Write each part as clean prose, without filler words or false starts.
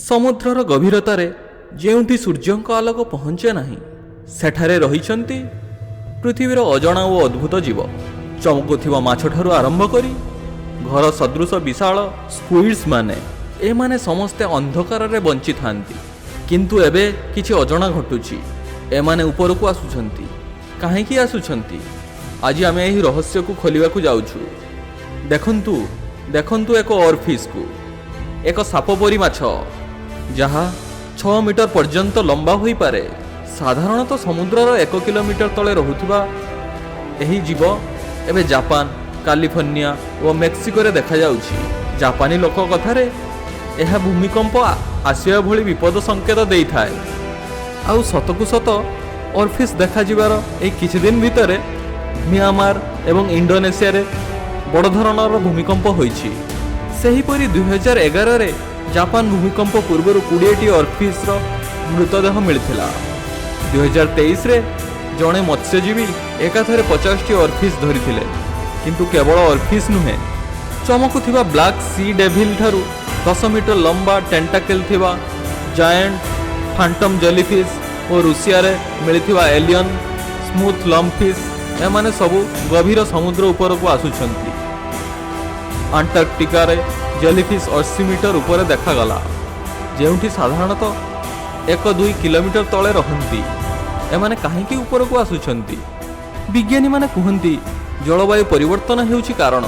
ସମୁଦ୍ରର ଗଭୀରତାରେ ଯେଉଁଠି ସୂର୍ଯ୍ୟଙ୍କ ଆଲୋକ ପହଞ୍ଚେ ନାହିଁ, ସେଠାରେ ରହିଛନ୍ତି ପୃଥିବୀର ଅଜଣା ଓ ଅଦ୍ଭୁତ ଜୀବ। ଚମକୁଥିବା ମାଛଠାରୁ ଆରମ୍ଭ କରି ଘର ସଦୃଶ ବିଶାଳ ସ୍କୁଇଡ୍ସ ମାନେ, ଏମାନେ ସମସ୍ତେ ଅନ୍ଧକାରରେ ବଞ୍ଚିଥାନ୍ତି। କିନ୍ତୁ ଏବେ କିଛି ଅଜଣା ଘଟୁଛି। ଏମାନେ ଉପରକୁ ଆସୁଛନ୍ତି। କାହିଁକି ଆସୁଛନ୍ତି? ଆଜି ଆମେ ଏହି ରହସ୍ୟକୁ ଖୋଲିବାକୁ ଯାଉଛୁ। ଦେଖନ୍ତୁ, ଦେଖନ୍ତୁ ଏକ ଅର୍ଫିସ୍କୁ, ଏକ ସାପ ପରି ମାଛ, ଯାହା 6 ମିଟର ପର୍ଯ୍ୟନ୍ତ ଲମ୍ବା ହୋଇପାରେ। ସାଧାରଣତଃ ସମୁଦ୍ରର 1 କିଲୋମିଟର ତଳେ ରହୁଥିବା ଏହି ଜୀବ ଏବେ ଜାପାନ, କାଲିଫର୍ଣ୍ଣିଆ ଓ ମେକ୍ସିକୋରେ ଦେଖାଯାଉଛି। ଜାପାନୀ ଲୋକ କଥାରେ ଏହା ଭୂମିକମ୍ପ ଆସିବା ଭଳି ବିପଦ ସଂକେତ ଦେଇଥାଏ। ଆଉ ସତକୁ ସତ ଅର୍ଫିସ୍ ଦେଖାଯିବାର ଏଇ କିଛି ଦିନ ଭିତରେ ମିଆଁମାର ଏବଂ ଇଣ୍ଡୋନେସିଆରେ ବଡ଼ ଧରଣର ଭୂମିକମ୍ପ ହୋଇଛି। ସେହିପରି 2011ରେ ଜାପାନ ଭୂମିକମ୍ପ ପୂର୍ବରୁ 20ଟି ଅର୍ଫିସ୍ର ମୃତଦେହ ମିଳିଥିଲା। 2023ରେ ଜଣେ ମତ୍ସ୍ୟଜୀବୀ ଏକାଥରେ 50ଟି ଅର୍ଫିସ୍ ଧରିଥିଲେ। କିନ୍ତୁ କେବଳ ଅର୍ଫିସ୍ ନୁହେଁ, ଚମକୁଥିବା ବ୍ଲାକ୍ ସି ଡେଭିଲ୍ ଠାରୁ 10 ମିଟର ଲମ୍ବା ଟେଣ୍ଟାକେଲ୍ ଥିବା ଜାଏଣ୍ଟ ଫାଣ୍ଟମ୍ ଜେଲିଫିସ୍ ଓ ରୁଷିଆରେ ମିଳିଥିବା ଏଲିୟନ୍ ସ୍ମୁଥ୍ ଲଙ୍ଗଫିସ୍, ଏମାନେ ସବୁ ଗଭୀର ସମୁଦ୍ର ଉପରକୁ ଆସୁଛନ୍ତି। ଆଣ୍ଟାର୍କଟିକାରେ ଜେଲିଫିସ୍ 80 ମିଟର ଉପରେ ଦେଖାଗଲା, ଯେଉଁଠି ସାଧାରଣତଃ 1-2 କିଲୋମିଟର ତଳେ ରହନ୍ତି। ଏମାନେ କାହିଁକି ଉପରକୁ ଆସୁଛନ୍ତି? ବିଜ୍ଞାନୀମାନେ କୁହନ୍ତି, ଜଳବାୟୁ ପରିବର୍ତ୍ତନ ହେଉଛି କାରଣ।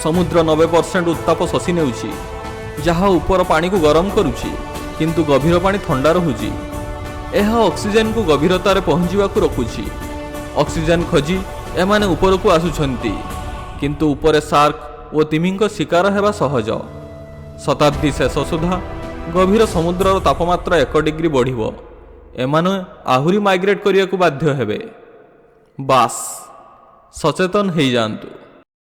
ସମୁଦ୍ର 90% ଉତ୍ତାପ ଶୋଷି ନେଉଛି, ଯାହା ଉପର ପାଣିକୁ ଗରମ କରୁଛି, କିନ୍ତୁ ଗଭୀର ପାଣି ଥଣ୍ଡା ରହୁଛି। ଏହା ଅକ୍ସିଜେନକୁ ଗଭୀରତାରେ ପହଞ୍ଚିବାକୁ ରୋକୁଛି। ଅକ୍ସିଜେନ ଖୋଜି ଏମାନେ ଉପରକୁ ଆସୁଛନ୍ତି, କିନ୍ତୁ ଉପରେ ସାର୍କ ଓ ତିମିଙ୍କ ଶିକାର ହେବା ସହଜ। ଶତାବ୍ଦୀ ଶେଷ ସୁଦ୍ଧା ଗଭୀର ସମୁଦ୍ରର ତାପମାତ୍ରା 1 ଡିଗ୍ରୀ ବଢ଼ିବ। ଏମାନେ ଆହୁରି ମାଇଗ୍ରେଟ୍ କରିବାକୁ ବାଧ୍ୟ ହେବେ। ବାସ୍, ସଚେତନ ହେଇଯାଆନ୍ତୁ।